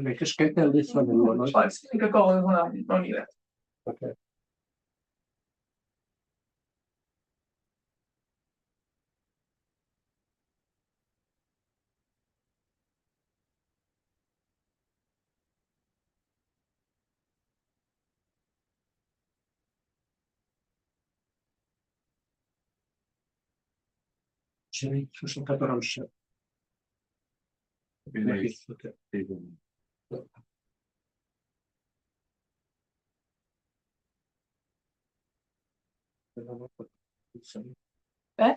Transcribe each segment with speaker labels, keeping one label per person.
Speaker 1: Reit, ysgaeth Delyth fan hyn, oes?
Speaker 2: Oes, yn gael gol hwnna mewn i fe.
Speaker 1: Ocê. Sori, jyst yn cadw'r amser.
Speaker 2: Be?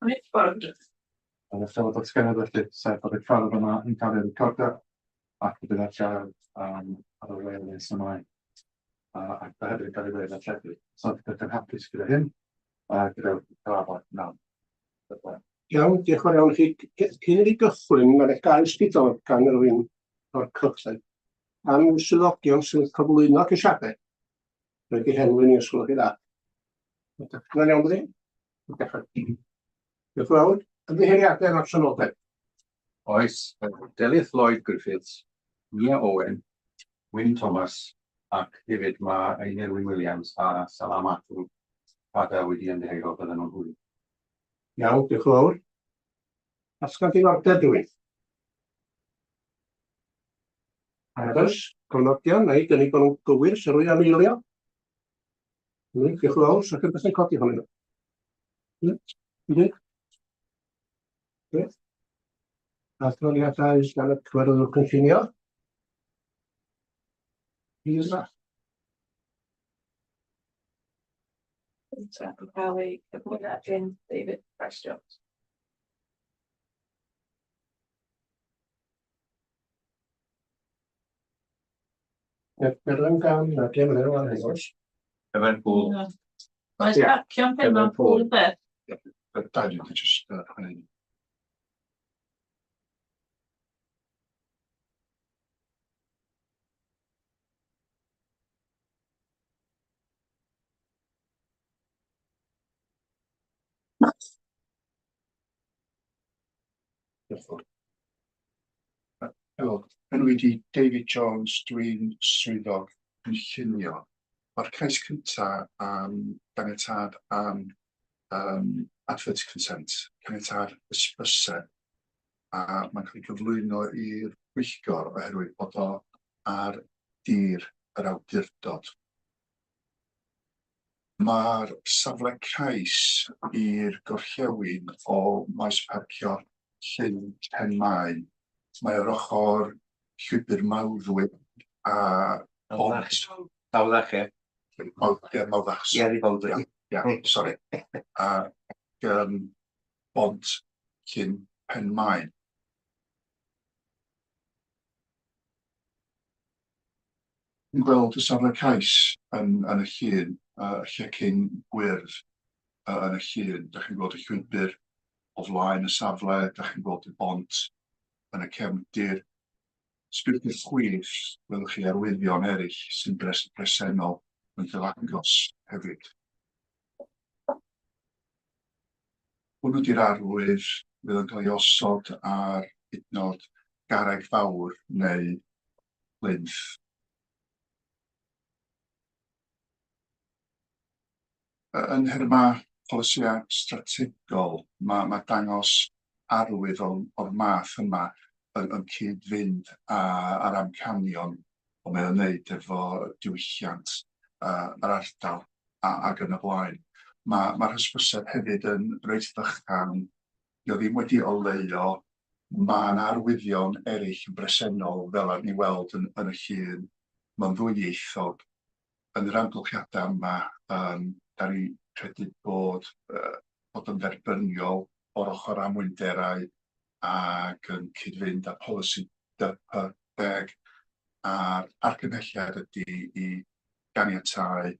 Speaker 3: Yn y sefyllfa datganiad felly, sef bod y cyfarfod yma yn cael ei recordio ac y bydd ar gael um, ar y we nes ymlaen. Ac fe hefyd yn cael ei ddarlledu. So, ydych yn hapus gyda hyn, a gyda'r cyfarfod nawr.
Speaker 1: Iawn, diolch yn fawr iawn i chi. Cyn i ni gychwyn, mae'n eich gais di dod gan rywun o'r cyhoedd am swyddogion sy'n cyflwyno ceisiadau. Rhaid i henwi ni os gwelwch chi dda. Mae'n iawn, dydi? Dechrau. Diolch yn fawr. Ymddiheuriadau am absenoldeb.
Speaker 3: Oes, Delyth Lloyd Griffiths, Nia Owen, Wyn Thomas ac hefyd mae Einir Wyn Williams a Salamatu Fada wedi ymddiheuro bydden nhw'n hwyr.
Speaker 1: Iawn, diolch yn fawr. Atgan diddordeb rhywun? Nag oes? Cofnodion, na i gynnig bod nhw'n gywir, sy'n rhywun am eilio? Diolch yn fawr, sy'n rhywbeth yn codi hwnnw. Ydy? Beth? Adroddiadau gan y cyfarwyddwr cynllunio. Lisa.
Speaker 2: Yn cael ei gyflwyno gan David Price Jones.
Speaker 1: Berlin gan na dim yn enw ar hyn oes?
Speaker 3: Evan Poole.
Speaker 2: Oes parcio'n penod pŵl beth?
Speaker 3: Daniel, just hynny.
Speaker 4: Helo, enw i 'di David Jones, dwi'n swyddog cynllunio. Mae'r cais cynta am ganiatâd am yym advert consent, caniatâd hysbyseb, a mae'n cael ei gyflwyno i'r pwyllgor oherwydd bod o ar dir yr awdurdod. Mae'r safle cais i'r gorllewin o maes parcio Llyn Penmaen. Mae ar ochr Llwybr Mawddwy a bont...
Speaker 5: Mawddach, ie.
Speaker 4: Ie, Mawddach.
Speaker 5: Ie, di Mawddwy.
Speaker 4: Ie, sori. Ac yym bont Llyn Penmaen. Yn gweld y safle cais yn yn y llun, y llecyn gwyrdd yn y llun. Dach chi'n gweld y llwybr o flaen y safle, dach chi'n gweld y bont yn y cefndir. Sbiwch i'r chwith, welwch chi arwyddion eraill sy'n bres bresennol yn gyfagos hefyd. Hwnnw 'di'r arwydd fydd yn cael ei osod ar hyd yn oed garreg fawr neu plinth. Yn nhermau polisïau strategol, mae mae dangos arwydd o'r math yma yn yn cyd-fynd â'r amcanion o mae o'n wneud efo diwylliant yr ardal ac yn y blaen. Mae mae'r hysbyseb hefyd yn reit ddychan, 'di o ddim wedi oleuo, ma' 'na arwyddion eraill yn bresennol fel ar ni weld yn yn y llun, ma'n ddwyieithog. Yn yr amgylchiadau yma, yym da ni'n credu bod yy bod yn dderbyniol o'r ochr amwynderau ac yn cyd-fynd â polisi DP10, a'r argymhelliad ydy i ganiatáu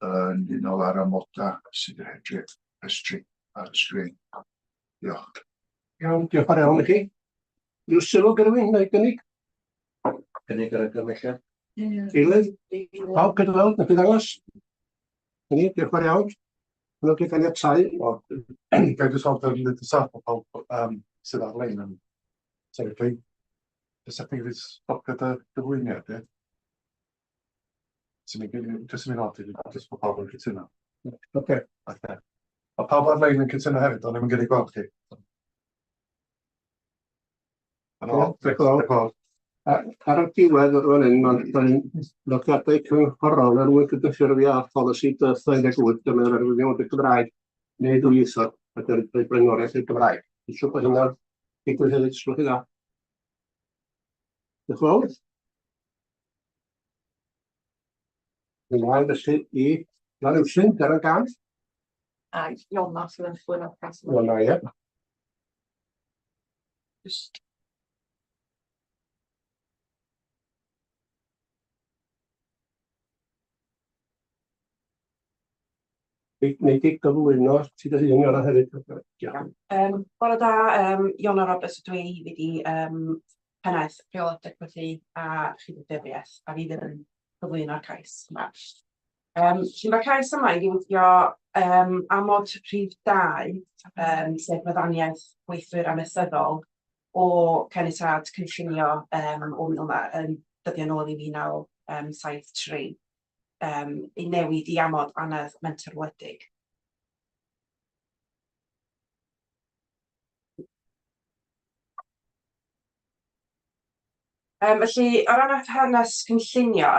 Speaker 4: yn unol â'r amodau sydd i'r hedrydd. rhestru ar y sgrin. Diolch.
Speaker 1: Iawn, diolch yn fawr iawn i chi. Rhyw sylw gyda fi neu gynnig?
Speaker 5: Cynnig yr argymhelliad.
Speaker 1: Eilydd? Pawb cydweld, newch chi ddangos? Ni, diolch yn fawr iawn. Hwnnw wedi caniatáu.
Speaker 3: O, Ga i jyst ofyn yn y saff o pawb sydd ar-lein yn sori, dwi jyst chdi wedi stopio dy gyflwyniad, ie? Ti'n mynd, jyst yn mynd nodi, jyst bod pawb yn cytuno.
Speaker 1: Oce.
Speaker 3: Oce. Mae pawb ar-lein yn cytuno hefyd, ond ddim yn gallu gweld chi.
Speaker 1: Ie, diolch yn fawr. Ar y diwedd fan hyn, mae'n mae'n nodiadau cynghorol er mwyn cydymffurfio â pholisi dy 28, dyma'r arwyddion y Gymraeg neu ddwyieithog ac yn rhoi blaenoriaeth i'r Gymraeg. Dwi'n siŵr bod hynna'n digwydd hefyd, os gwelwch chi'n dda. Diolch yn fawr. Ymlaen felly i Llanelsin, Darren Gant.
Speaker 2: A Iona sydd yn llwyno cais.
Speaker 1: Iona, ie.
Speaker 2: Jyst
Speaker 1: Wnei di gyflwyno ti dy hun Iona hefyd? Diolch.
Speaker 6: Bore da, Iona Roberts ydw i, fi 'di pennaeth rheolaeth datblygu a chydymffurfiaeth, a fi fydd yn cyflwyno'r cais yma. Felly mae'r cais yma i ddiwygio amod rhif 2, sef meddaniaeth gweithwyr amaethyddol o caniatâd cynllunio o yn dyddio nôl i 1973, i newid i amod annedd menter wledig. Felly, o ran yr hanes cynllunio,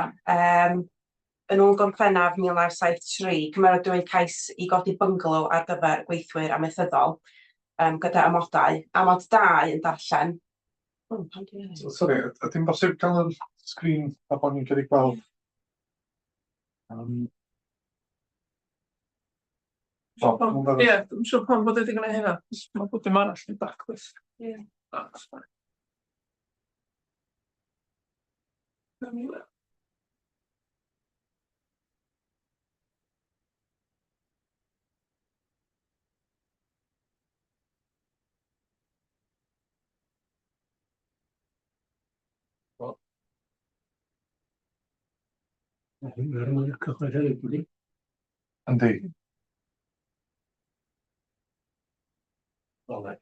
Speaker 6: yn ôl Gorffennaf 1973, cymeradwywyd cais i godi byngalo ar gyfer gweithwyr amaethyddol gyda amodau. Amod 2 yn darllen... O, pam dwi'n hynny?
Speaker 3: Sori, ydy'n bosib cael yr sgrin a bod ni'n cael ei gweld? O,
Speaker 2: Ie, dwi'm siŵr pam bod e 'di gwneud hynna, achos ma' bob dim arall yn daclus. Ie. That's fine.
Speaker 1: Mae hyn ar mwyn y cyhoedd hefyd, yndi?
Speaker 3: Yndi.
Speaker 1: O, ne.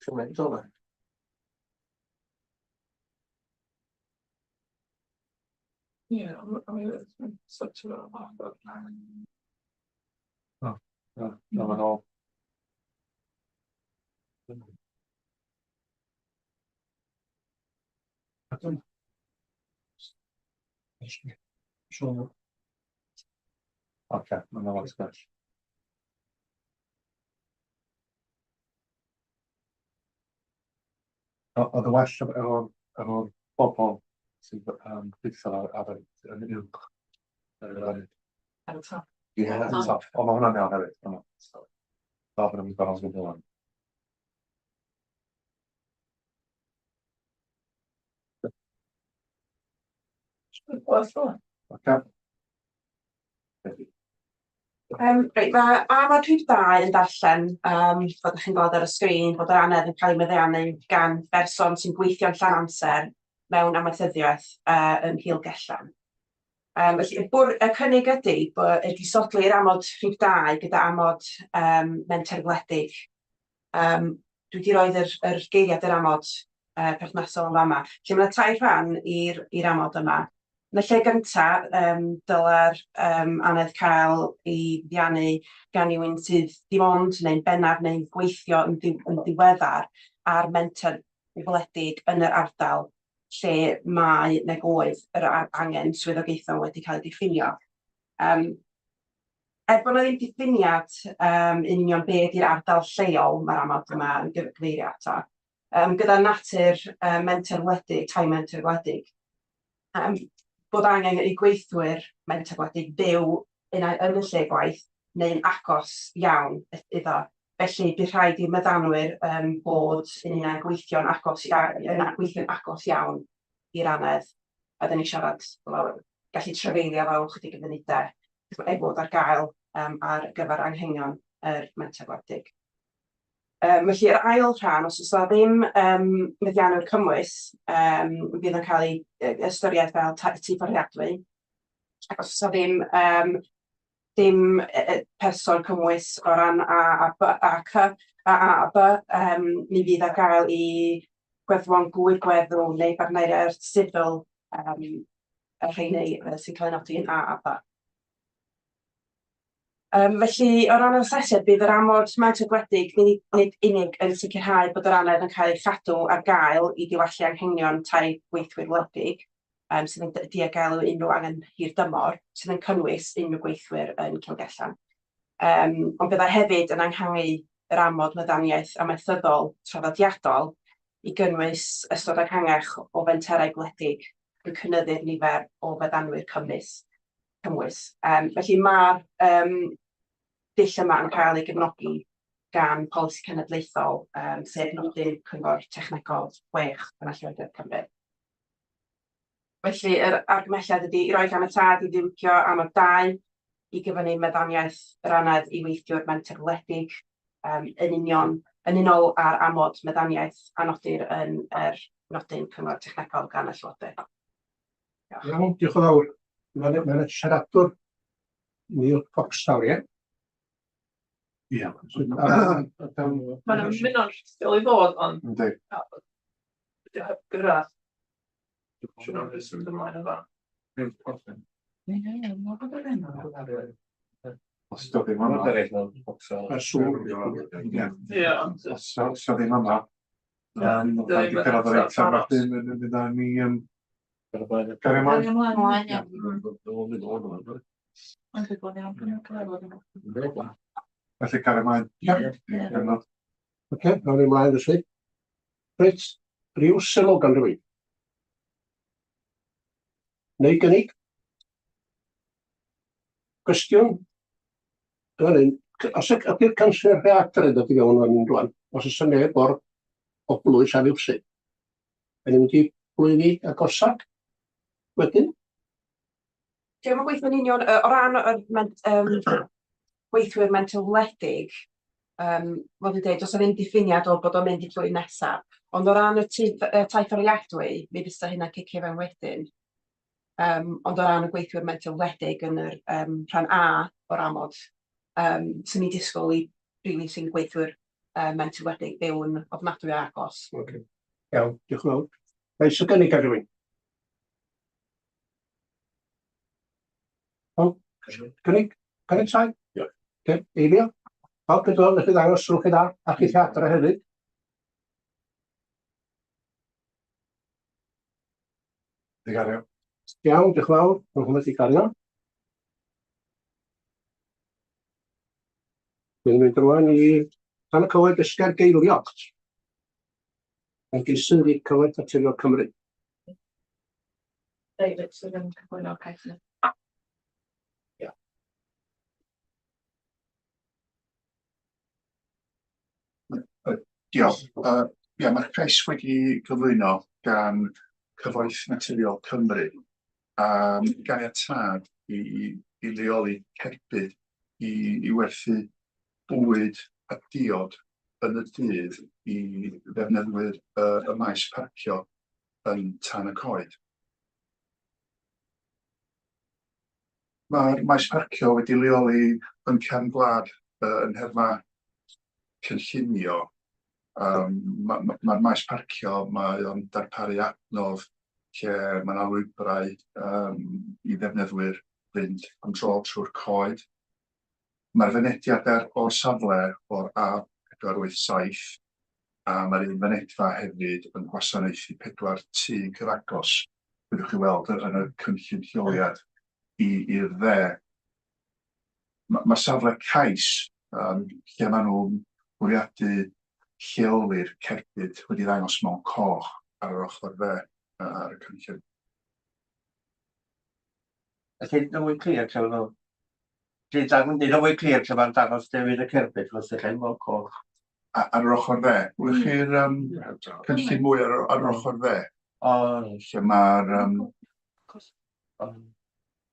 Speaker 1: Cymaint o fe.
Speaker 2: Ie, I mean, it's such a lot of...
Speaker 3: O, na, na, ma'n ôl. Oce, mae'n lot gwell. Oedd yn well efo'r bobl sy'n gweithio ar y yn uwch.
Speaker 2: Ar y top.
Speaker 3: Ie, ar y top. Ond mae hwnna'n iawn hefyd. Da bod nhw'n gwybod gwbl o'n. Oce.
Speaker 6: Reit, mae amod rhif 2 yn darllen, fel dach chi'n gweld ar y sgrin, bod yr annedd yn cael ei meddiannu gan berson sy'n gweithio'n llawn amser mewn amaethyddiaeth yn Nghilgellan. Felly, y bwr- y cynnig ydy bo- ydy disodli'r amod rhif 2 gyda amod menter wledig. Dwi 'di roid yr geiriad yr amod perthnasol yn fama. Felly ma' 'na tair rhan i'r amod yma. Yn y lle gynta, dyla'r annedd cael ei fuddiannu gan rywun sydd dim ond neu'n bennaf neu'n gweithio yn yn ddiweddar ar menter wledig yn yr ardal lle mae nag oedd yr angen swyddogaethol wedi cael ei diffinio. Er bod 'na ddim diffiniad union be ydy'r ardal lleol mae'r amod yma yn gyfeirio ato, gyda natur menter wledig, tai menter wledig, bod angen i gweithwyr menter wledig fyw unai yn y lle gwaith neu'n agos iawn iddo. Felly bydd rhaid i'r meddianwyr yym bod yn unai gweithio'n agos ia- yn gweithio'n agos iawn i'r annedd, a 'dan ni'n siarad wel, gallu trafeilio fel chydig o funudau, ei fod ar gael yym ar gyfer anghenion yr menter gwledig. Felly yr ail rhan, os oes 'na ddim meddiannwr cymwys, fydd yn cael ei ystyried fel tŷ fforddiadwy, ac os oes 'na ddim dim person cymwys o ran A a B A C A A a B, mi fydd ar gael i gweddwon gŵyr gweddw neu bartneriaid sifil, y rheiny sy'n cael eu nodi yn A a B. Felly, o ran yr asesiad, bydd yr amod maint gwledig nid unig yn sicrhau bod yr annedd yn cael ei chadw ar gael i ddiwallu anghenion tai gweithwyr wledig, sydd yn diogelu unrhyw angen hirdymor, sydd yn cynnwys unrhyw gweithwyr yn Cilgellan. Ond byddai hefyd yn anghangu yr amod meddaniaeth amaethyddol traddodiadol i gynnwys ystod ehangach o fenterau gwledig yn cynyddu'r nifer o feddanwyr cymwys. Felly ma'r dull yma yn cael ei gefnogi gan polisi cenedlaethol, sef nodyn Cyngor Technegol 6 yn Llywodraeth Cymru. Felly yr argymhelliad ydy i roi caniatâd i ddiwygio amod 2 i gyfyngu meddaniaeth yr annedd i weithiwr menter wledig yn union yn unol â'r amod meddaniaeth a nodir yn yr nodyn Cyngor Technegol gan y Llywodraeth.
Speaker 1: Diolch. Iawn, diolch yn fawr. Mae 'na siaradwr Neil Fox nawr, ie?
Speaker 3: Ie.
Speaker 2: Mae'n ymuno'n rhithiol i fod, ond...
Speaker 3: Yndi.
Speaker 2: Dydy o heb gyrraedd. Siŵr o'n rhywbeth yn ymlaen efo.
Speaker 3: Os dio ddim yma.
Speaker 1: Mae'r sŵn.
Speaker 2: Ie, ond...
Speaker 3: Os dio ddim yma. Wedi cyrraedd yr eitem felly, mi dda ni gario ymlaen.
Speaker 7: Ymlaen, ia.
Speaker 3: Felly cario ymlaen.
Speaker 1: Ie. Oce, awn ni ymlaen felly. Reit, ryw sylw gan rywun? Neu gynnig? Cwestiwn? Fan hyn, os ydy'r canser rheadr yn dod i fewn fan hyn rwan, os oes 'na neb o'r o blwy Llanrwsyd, y'n ni'n mynd i blwyfi agosach wedyn?
Speaker 6: Dio'm yn gweithio'n union o ran yr gweithwyr menter wledig, fel dwi'n deud, does 'na ddim diffiniad o bod o'n mynd i flwyddyn nesaf, ond o ran y tŷ y tai fforddiadwy, mi fysa hynna'n cicio fewn wedyn. Ond o ran y gweithwyr menter wledig yn yr rhan A o'r amod, 'swn i'n disgwyl i rywun sy'n gweithwyr menter wledig byw'n ofnadwy o agos.
Speaker 1: Ocê, iawn, diolch yn fawr. Oes 'na gynnig gan rywun? O, cynnig, cynnig sai? Ie. Oce, eilio. Pawb yn dod, felly ddangos rhywch chi dda, a chi adre hefyd.
Speaker 3: Di gario.
Speaker 1: Iawn, diolch yn fawr. Mae hwnna di gario. Dwi'n mynd rwan i Tan y Coed Ysgar Geiliog. Yn geisydd i Cyfoeth Naturiol Cymru.
Speaker 7: David sydd yn cyflwyno'r cais yna.
Speaker 1: Ia.
Speaker 4: Diolch. Ia, mae'r cais wedi cyflwyno gan Cyfoeth Naturiol Cymru am ganiatâd i leoli cerbyd i werthu bwyd a diod yn y dydd i ddefnyddwyr y maes parcio yn Tan y Coed. Mae'r maes parcio wedi leoli yn cefn gwlad yn nhermau cynllunio. Mae'r ma maes parcio, mae o'n darparu adnodd lle mae yna lwybrau i ddefnyddwyr fynd am dro trwy'r coed. Mae'r fynediad ar o'r safle o'r A487 a mae'r un fynedfa hefyd yn gwasanaethu pedwar tŷ cyfagos, byddwch chi weld yn y cynllun lleoliad i'r dde. Mae safle cais lle maen nhw'n bwriadu lleoli'r cerbyd wedi ddangos mewn coch ar yr ochr dde ar y cynllun.
Speaker 5: Felly, yn fwy clir, Trevor, fel... Ti'n dangos, neud o fwy clir lle ma'n dangos lle fydd y cerbyd, os ydych chi'n gweld coch.
Speaker 4: Ar yr ochr dde. Welwch chi'r cynllun mwy ar yr ochr dde?
Speaker 5: O, reit.
Speaker 4: Lle mae'r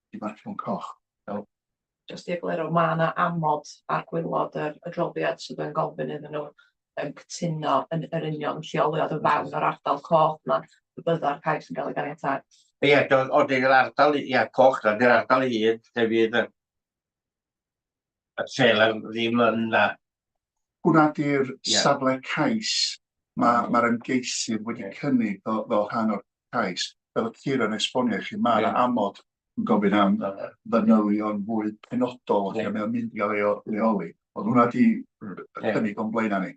Speaker 4: di marcio'n coch.
Speaker 7: Jyst i egluro, ma' 'na amod ar gwaelod yr adroddiad sydd yn gofyn iddyn nhw cytuno yn yr union lleoliad o fewn yr ardal coch 'na y bydda'r cais yn cael ei ganiatáu.
Speaker 5: Ie, ond yr ardal, ie, coch na, di'r ardal i hyd, lle fydd y trailer ddim yn na.
Speaker 4: Hwnna di'r safle cais mae'r ymgeisydd wedi cynnig fel rhan o'r cais. Fel oedd Ciara'n esbonio i chi, mae 'na amod yn gofyn am fanylion fwy penodol lle mae o'n mynd i gael ei leoli. Ond hwnna di y cynnig o'n blaenau ni.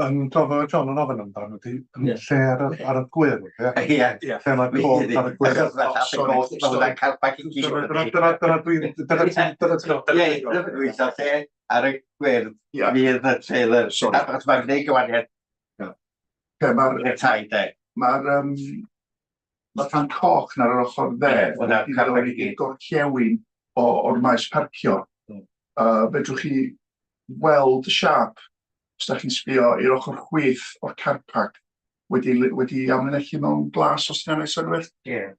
Speaker 3: Yn cofio John yn ofyn amdano ydy, yn lle ar y gwyrdd, ie?
Speaker 5: Ie.
Speaker 3: Lle mae'r coch ar y gwyrdd.
Speaker 5: Achos mae llall y coch, mae hwnna'n cael bag i gyd.
Speaker 3: Dyna dwi'n... Dyna ti'n... Dyna ti'n...
Speaker 5: Ie, dwi'n lle ar y gwyrdd fydd y trailer. Achos mae'n gwneud gwahaniaeth. I'r tai, de.
Speaker 4: Mae'r ma rhan coch na ar yr ochr dde, wedi ddod i'r gorllewin o'r maes parcio. Fedrwch chi weld y siâp, os da chi'n sbio i'r ochr chwith o'r car park, wedi amlinellu mewn glas, os yna'n ei synnwyr?
Speaker 5: Ie.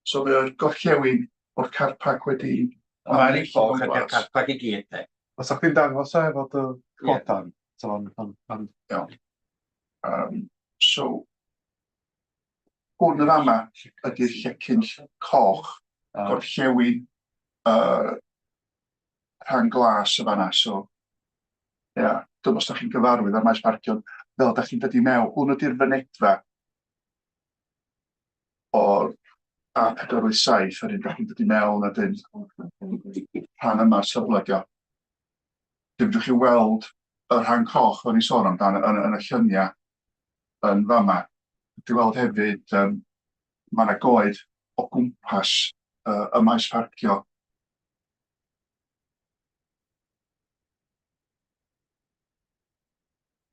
Speaker 4: So mae o'r gorllewin o'r car park wedi...
Speaker 5: Mae'r un coch ydy'r car park i gyd, de.
Speaker 3: Os ydych chi'n dangos o efo dy codan,
Speaker 4: Iawn. So, hwn yn fama ydy'r llecyn coch, gorllewin rhan glas y fanna, so ia, dyma os da chi'n gyfarwydd ar maes parcio, fel da chi'n dod i mewn, hwn ydy'r fynedfa o'r A487, a da chi'n dod i mewn a dyn rhan yma'r safle dio. Dim fedrwch chi weld y rhan coch o'n i sôn amdano yn y lluniau yn fama. Dwi'n weld hefyd mae yna goed o gwmpas y maes parcio.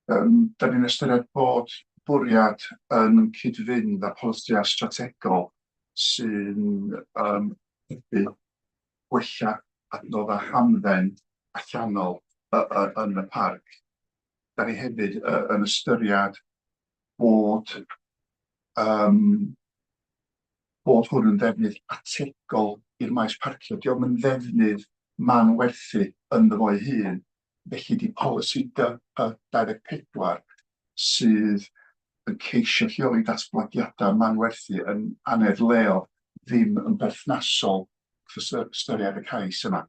Speaker 4: Da ni'n ystyried bod bwriad yn cyd-fynd â polisïau strategol sy'n hybu gwella adnoddau hamdden allanol yn y parc. Da ni hefyd yn ystyried bod hwn yn ddefnydd ategol i'r maes parcio. Dio'm yn ddefnydd manwerthu ynddo fo'i hun. Felly di polisi DP 24 sydd yn ceisio lleoli datblygiadau manwerthu yn annedd leol ddim yn berthnasol wrth ystyried y cais yma.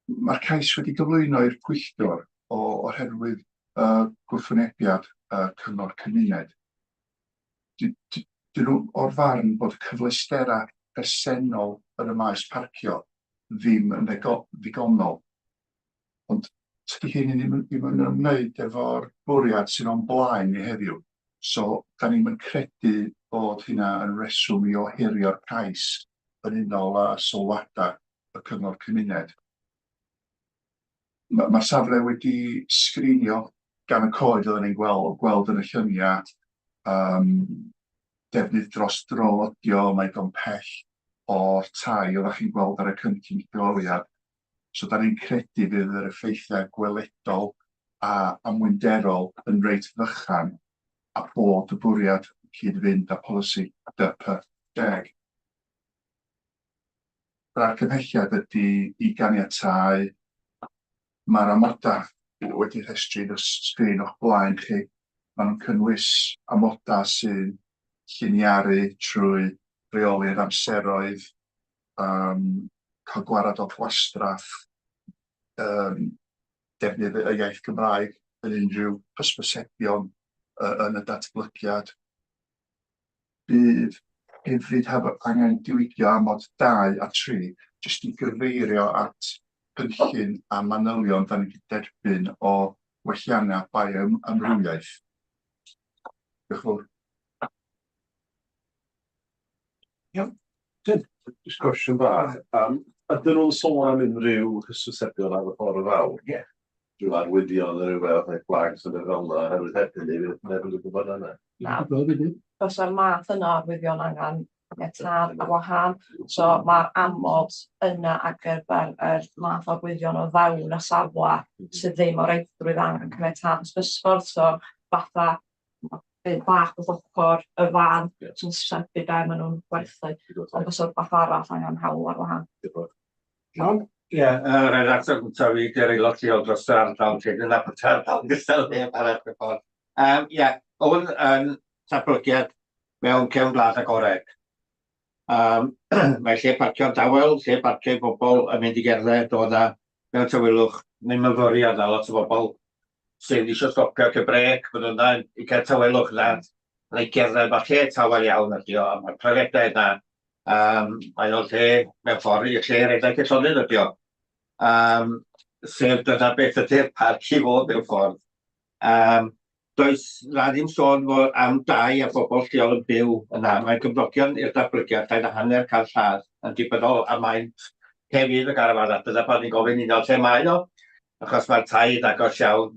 Speaker 4: Mae'r cais wedi gyflwyno i'r pwyllgor oherwydd gwrthwynebiad y cyngor cymuned. Dyn nhw o'r farn bod y cyfleusterau presennol yn y maes parcio ddim yn ddigonol. Ond tydi hyn ddim yn ymwneud efo'r bwriad sydd o'n blaen ni heddiw. So, da ni'm yn credu bod hynna yn reswm i ohirio'r cais yn unol â sylwadau y cyngor cymuned. Mae'r safle wedi sgrinio gan y coed oedden ni'n gweld yn y lluniau, defnydd dros dro ydi o, mae digon pell o'r tai oeddech chi'n gweld ar y cynllun lleoliad. So da ni'n credu fydd yr effeithiau gweledol a amwynderol yn reit fychan a bod y bwriad yn cyd-fynd â polisi DP 10. Yr argymhelliad ydy i ganiatáu. Mae'r amodau wedi rhestru yn y sgrin o'ch blaen chi. Maen nhw'n cynnwys amodau sy'n lliniaru trwy reoli'r amseroedd, cael gwared o gwastraff, defnydd y iaith Gymraeg yn unrhyw hysbysebion yn y datblygiad. Bydd hefyd angen diwygio amod 2 a 3 jyst i gyfeirio at gynllun a manylion da ni wedi derbyn o welliannau bioamrywiaeth. Diolch yn fawr.
Speaker 1: Iawn.
Speaker 8: Jyst cwestiwn bach. Ydyn nhw'n sôn am unrhyw hysbysebion ar y ffordd fawr?
Speaker 5: Ie.
Speaker 8: Rhyw arwyddion neu rhywbeth, neu flags neu beth fel yna, oherwydd heb hynny, fydd neb yn gwybod yna.
Speaker 7: Na. Fysa'r math yna o arwyddion angen caniatâd ar wahân, so ma'r amod yna ar gyfer yr math o arwyddion o fewn y safle sydd ddim o reidrwydd angen caniatâd hysbysfwrdd, so fatha ma' bit bach wrth ochr y fan sy'n hysbysebu be maen nhw'n gwerthu, ond fysa rwbath arall angen hawl ar wahân.
Speaker 1: John?
Speaker 5: Ie, yr ail gyntaf fi, di'r aelod lleol dros yr ardal, lle dwi'n nabod yr ardal yn gystal neb arall mewn ffordd. Ie, ma' hwn yn datblygiad mewn cefn gwlad agored. Mae lle parcio'n dawel, lle parcio i bobl yn mynd i gerdded, dod â mewn tawelwch, neu myfyrio yna, lot o bobl sydd eisiau stopio cael brêc, maen nhw'n yna i cael tawelwch yna, neu gerdded, mae lle tawel iawn ydi o, a mae'r toiledau yna, mae o'n lle, mewn ffordd, i lle redeg y llonydd ydi o. Sef dyna beth ydy'r parc i fod mewn ffordd. Does 'na ddim sôn fod am dai a phobl lleol yn byw yna. Mae gymdogion i'r datblygiad llai na hanner can lladd yn dibynnol ar maint lle fydd y garafán, a dyna pam ni'n gofyn i lle mae o, achos mae'r tai yn agos iawn,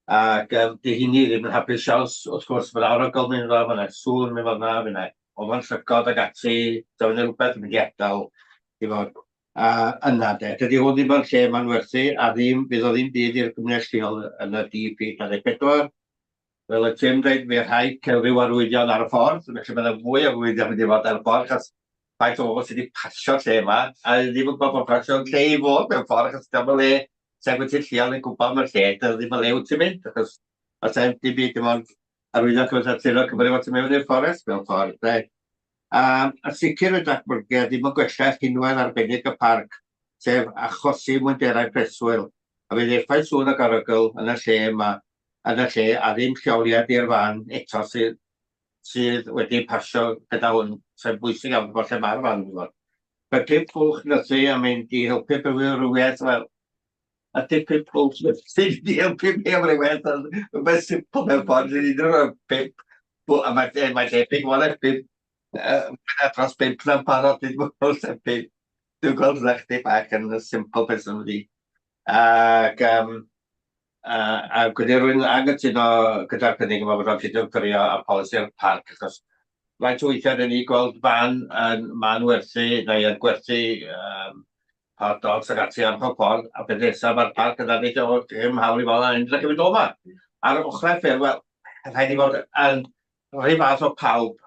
Speaker 5: ac 'di hynny ddim yn hapus iawn, wrth gwrs, mae 'na arogl mynd fel, mae 'na sŵn mynd fel 'na, mae 'na ofn llygod ac ati, so fydd 'na rhywbeth yn mynd i adael i fod a yna de. Dydy hwn ddim yn lle manwerthu a ddim, fydd o ddim byd i'r gymuned lleol yn y DP 24. Fel y Tim dweud, fe rhaid cael rhyw arwyddion ar y ffordd, felly mae yna fwy o arwyddion mynd i fod ar y ffordd, achos faint o bobl sydd wedi pasio'r lle yma, a ddim yn gwybod bod pasio'n lle i fod mewn ffordd, achos dyma le, sef wyt ti'n lleol yn gwybod am y lle, dyna ddim yn le wyt ti'n mynd, achos os dim byd, dim ond arwyddion Cyfoeth Naturiol Cymru fod ti'n mewn i'r fforest mewn ffordd, de. A sicr y datblygiad ddim yn gwella rhinwedd arbennig y parc, sef achosi mwynderau preswyl, a fydd effaith sŵn ac arogl yn y lle yma, yn y lle, a ddim lleoliad i'r fan eto sydd sydd wedi pasio gyda hwn, sy'n bwysig iawn gwybod lle mae'r fan i fod. Mae pump bwlch nythu yn mynd i helpu bywoliaeth, wel, a dipyn pwll sy'n mynd i helpu mi am rhywbeth, ond rhywbeth simple mewn ffordd, sy'n unrhyw rhoi pump, a mae mae debyg fod eich pump, uh, dros pump na'n barod, dwi'n gweld lle pump. Dwi'n gweld rhywbeth chdi bach yn simple person fi. Ac, a gwneud rwy'n anghytuno gyda'r cynnig yma bod o'n cydymffurfio â polisi'r parc, achos faint o weithiau dyn ni gweld fan yn man werthu neu yn gwerthu hot dogs ac ati ar pob ffordd, a beth nesaf mae'r parc yna dweud, o, dim hawl i fod yna, unrhyw chi'n mynd o yma. Ar ochrau ffyrdd, wel, rhaid i fod yn rhai fath o pawb,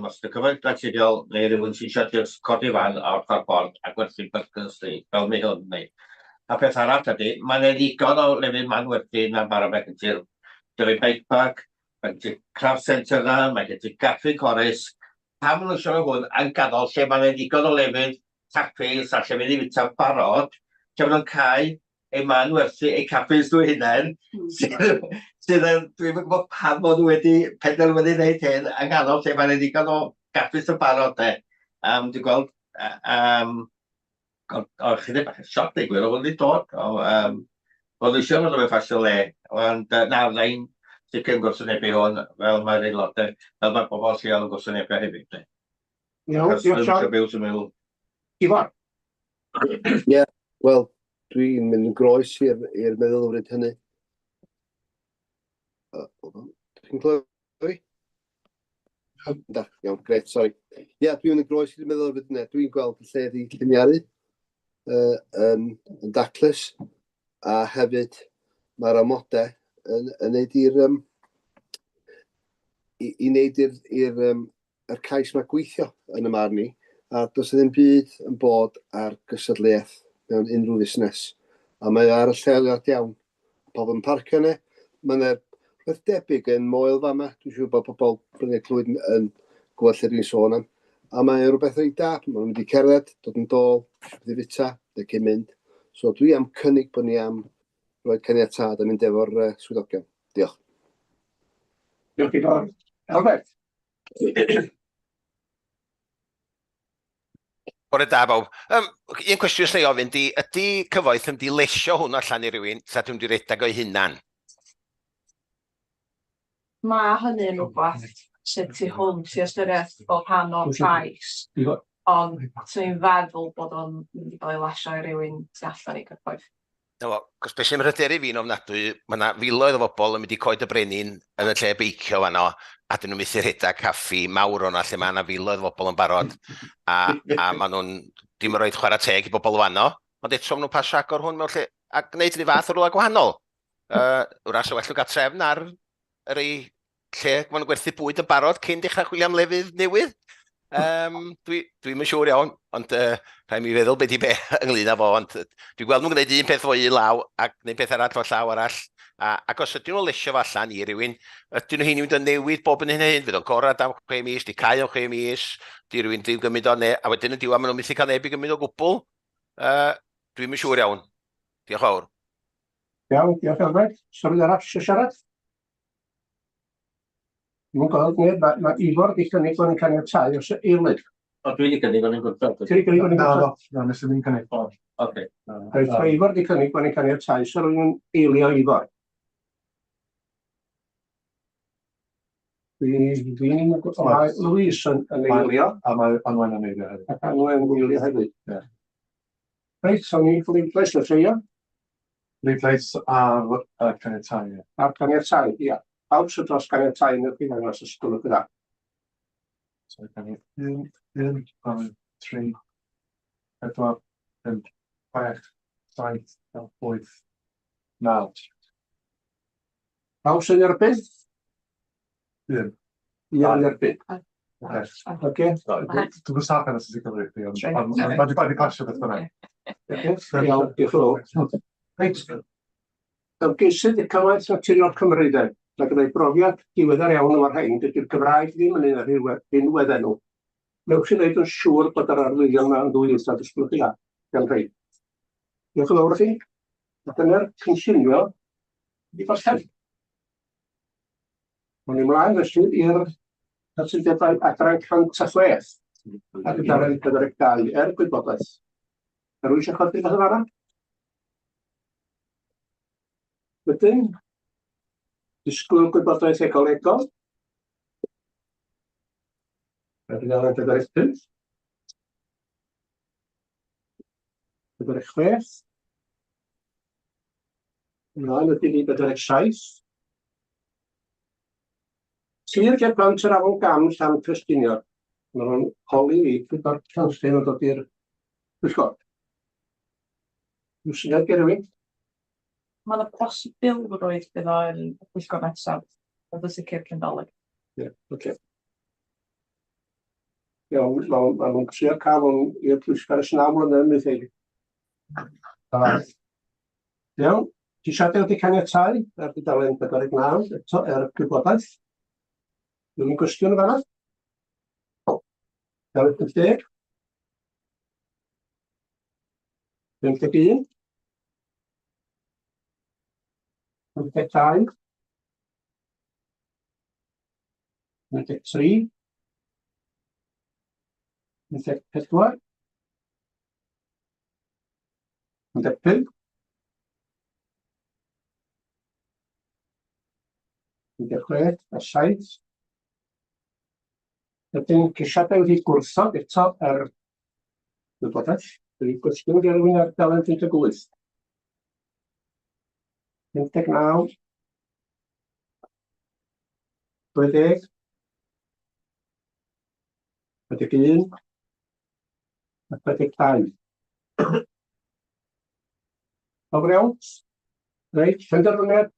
Speaker 5: os ydych cyfoeth naturiol neu rhywun sy'n eisiau jyst codi fan ar ochr ffordd a gwerthu byrgyrs neu fel mae hwn neu. A peth arall ydy, mae'n ei ddigon o lefydd manwerthu na'n barod, mae gen ti'r Dyfi Bike Park, mae gen ti Craft Centre na, mae gen ti Gaffi Corris. Pam maen nhw'n eisiau hwn yn ganol lle mae'n ei ddigon o lefydd caffis a llefydd i fwyta'n barod, lle maen nhw'n cau eu man werthu eu caffis nhw hunain, sydd, sydd yn, dwi'm yn gwybod pam bod nhw wedi penderfynu wneud hyn yng nghanol lle mae'n ddigon o gaffis yn barod de. Dwi'n gweld, o, o, chydig bach yn sioc deud gwir, o wedi dod, o, bod nhw eisiau fod o'n ffasiwn le, ond na, fydda i'n sicr yn gwrthwynebu hwn, fel mae'r aelodau, fel mae'r bobl lleol yn gwrthwynebu hefyd. De.
Speaker 1: Iawn, diolch John.
Speaker 5: Byw sy'n meddwl.
Speaker 1: Ifor.
Speaker 9: Ie, yeah, wel, dwi'n mynd yn groes i'r meddylfryd hynny. Chi'n clywed fi? Da, iawn, gret, sori. Ie, yeah, dwi'n mynd yn groes i'r meddylfryd hynny. Dwi'n gweld y lle di lliniaru yn, yn daclus, a hefyd mae'r amodau yn neud i'r um, i wneud i'r yr cais 'ma gweithio yn y marn i, a does 'na ddim byd yn bod ar gystadleuaeth mewn unrhyw fusnes, a mae o ar y lleoliad iawn, pobl yn parcio yna, mae 'na rhywbeth debyg yn Moel fama, dwi'n siŵr bod pobl Bryniau Clwyd yn, yn gwybod lle dwi'n sôn am, a mae o'n rhywbeth reit da, maen nhw'n mynd i cerdded, dod yn dôl, rhywbeth i fita, neu cyn mynd. So dwi am cynnig bod ni am rhoi caniatâd a mynd efo'r swyddogion. Diolch.
Speaker 1: Diolch Ifor. Albert.
Speaker 10: Bore da bawb. Un cwestiwn sy'n ei ofyn di, ydy Cyfoeth yn mynd i lesio hwn allan i rywun, ta dwi'n mynd i redag o'i hunan?
Speaker 7: Mae hynny'n rhywbeth sydd tu hwnt i ystyriaeth fel rhan o'r cais, ond swn i'n feddwl bod o'n mynd i gael ei lesio i rywun tu allan i Cyfoeth.
Speaker 10: Na fo, 'cos be' sy'n mhryderu fi'n ofnadwy, ma' 'na filoedd o bobl yn mynd i Coed y Brenin yn y lle beicio fanno, a 'dyn nhw'n methu rhedeg caffi mawr o'na lle ma' 'na filoedd o bobl yn barod, a a ma' nhw'n dim yn rhoid chwarae teg i bobl fanno, ond eto ma' nhw'n pasio agor hwn mewn lle a gwneud rhyw fath o rywle gwahanol. Yy, wrach 'sa well nhw gael trefn ar y rei lle maen nhw'n gwerthu bwyd yn barod cyn dechrau chwilio am lefydd newydd. Um, dwi, dwi'm yn siŵr iawn, ond uh, rhaid mi feddwl beth i be ynglyn â fo, ond dwi'n gweld nhw'n gwneud un peth fo un law a gwneud peth arall fo llaw arall. A, ac os ydyn nhw'n lesio fo allan i rywun, ydyn nhw hyn i mynd yn newid bob yn hyn a hyn, fydd o'n gorau am chwe mis, di cau am chwe mis, di rywun ddim gymryd o, ne, a wedyn yn diwedd maen nhw'n methu cael neb i gymryd o gwbl. Uh, dwi'm yn siŵr iawn. Diolch fawr.
Speaker 1: Iawn, diolch Elfed. Symud arall eisiau siarad? Dwi'm yn gweld neb. Mae, mae Ifor wedi cynnig bod ni'n caniatáu os eilydd.
Speaker 5: O, dwi wedi cynnig o'n i'n gwrthod.
Speaker 1: Ti wedi cynnig bod ni'n
Speaker 3: Na,
Speaker 1: gwrthod?
Speaker 3: na, nes i ddim cynnig.
Speaker 5: Oce.
Speaker 1: Reit, mae Ifor wedi cynnig bod ni'n caniatáu. So rwy'n eilio Ifor. Dwi ddim yn gwybod. Mae Louise yn, yn eilio.
Speaker 3: A mae Anwen yn eilio hefyd.
Speaker 1: Ac Anwen yn eilio hefyd.
Speaker 3: Ie.
Speaker 1: Reit, so ni'n bleidlais felly, ia?
Speaker 3: Pleidlais ar y caniatáu, ie.
Speaker 1: Ar caniatáu, ia. Pawb sydd dros caniatáu, newch chi ddangos os gwelwch yn dda.
Speaker 3: So, gan ni 1, 1, 2, 3, 4, 5, 6, 7, 8, 9.
Speaker 1: Pawb sy'n erbyn?
Speaker 3: Un.
Speaker 1: Un yn erbyn. Oce.
Speaker 3: Dwi'n gwybod saff yna sy'n cyfri chdi, ond mae wedi pasio beth bynnag.
Speaker 1: Iawn, diolch yn fawr. Reit. Ymgeisydd y Cyfoeth Naturiol Cymru de, mae gennau brofiad diweddar iawn o'r rhain, dydy'r Gymraeg ddim yn un o'r rhinweddau nhw. Newch chi wneud yn siŵr bod yr arwyddion yma yn ddwyieithog, os gwelwch chi dda, gan rhai. Diolch yn fawr i chi. A dyna'r cynllunio i gorffen. Awn ni mlaen felly i'r cytundebau adran 106 a tudalen 42 er gwybodaeth. Er rwy'n eisiau codi rhywbeth yn fanna? Wedyn, disgwyl gwybodaeth ecolegol. Ar dudalen 45. 46. Ymlaen wedyn i 47. Tir ger bont yr afon Gam, Llan Ffestiniog. Maen nhw'n holi fi pryd mae'r cynllun yn dod i'r pwyllgor. Rhyw syniad gen rhywun?
Speaker 7: Mae yna posibilrwydd bydd o yn y pwyllgor nesaf, ond yn sicr cyn Dolig.
Speaker 1: Ie, yeah, oce. Okay. Iawn, ma' ma' nhw'n trio cael hwn i'r pwyllgor ers naw mlynedd mi ddweud. Iawn, ceisiadau wedi caniatáu ar dudalen 49 eto er gwybodaeth. Dwi'n gwestiwn yn fanna. Dudalen 50. 51. 52. 53. 54. 15. 16 a 7. Wedyn ceisiadau wedi gwrthod eto ar wybodaeth. Wedi gwestiwn gen rhywun ar dalen 58. 59. 60. 61. A 62. Pawb yn iawn? Reit, penderfyniad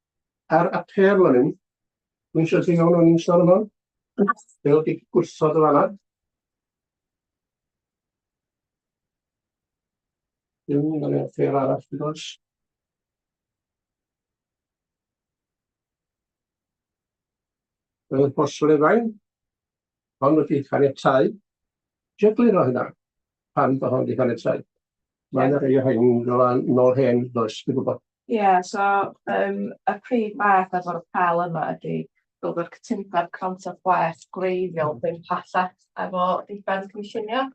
Speaker 1: ar apêl fan hyn. Dwi'n siŵr ti'n iawn o'n i'n sôn am hwn. Fel wedi gwrthod y fanna. Dim yn apêl arall, dwi'n oes. Fel Rhoslefain, hon wedi caniatáu. Isio egluro hynna, pam bod hon wedi caniatáu? Mae yna rhai o rhain fel nôl hen, does, dwi'n gwybod.
Speaker 7: Ie, yeah, so um, y prif fath efo'r apêl yma ydy dod o'r cytundeb 106 gwreiddiol ddim pellach efo diben cynllunio.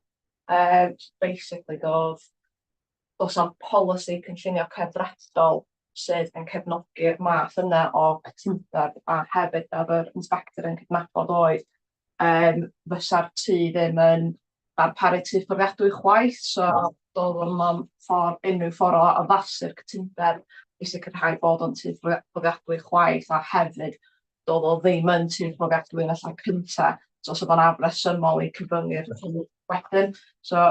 Speaker 7: Um, basically, doedd does na'm polisi cynllunio cefnredol sydd yn cefnogi'r math yna o gytundeb a hefyd fel yr inspector yn cydnabod oedd yym fysa'r tŷ ddim yn darparu tŷ fforddiadwy chwaith, so Doedd o'm yn ffordd, unrhyw ffordd o addasu'r cytundeb i sicrhau bod o'n tŷ fforddiadwy chwaith, a hefyd doedd o ddim yn tŷ fforddiadwy yn y lle cynta, so os oedd o'n afresymol i cyfyngu'r twf wedyn. So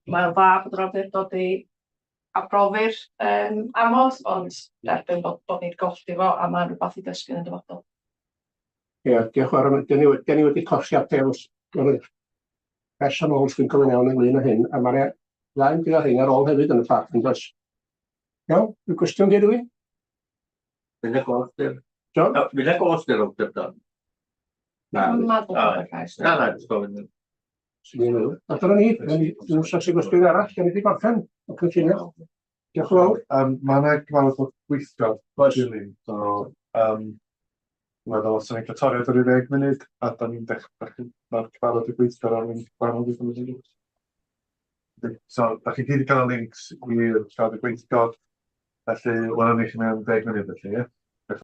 Speaker 7: mae'n dda bod yr awdurdod i arbrofi'r amod, ond derbyn bod ni'n golli fo, a mae'n rhywbeth i dysgu yn y dyfodol.
Speaker 1: Ie, diolch yn fawr. Dyn ni wedi colli apêl ers yn ôl, dwi'n cofio'n iawn ynglyn â hyn, a mae'r ddau'n gyda rhain ar ôl hefyd yn y parc, yn does? Iawn, rhyw gwestiwn gen rhywun?
Speaker 5: Fydd y gost i'r...
Speaker 1: John?
Speaker 5: Fydd y gost i'r awdurdod? Na.
Speaker 7: Dwi'n meddwl bod y cais.
Speaker 5: Na, na, jyst gofyn.
Speaker 1: Swn i'n meddwl. A dyna ni, dwi'n os oes gwestiwn arall, gan i wedi gorffen y cynllunio. Diolch yn fawr.
Speaker 3: Mae yna gyfarfod o gweithio
Speaker 1: Oes.
Speaker 3: dilyn, so dwi'n meddwl os ni'n cael toriad o ryw 10 munud, a da ni'n dechrau, mae'r cyfarfod y gweithio ar un gwahanol beth yn mynd. So, da chi gyd wedi cael y links i'r siarad y gweithgor, felly welwn ni chi mewn 10 munud felly, ie?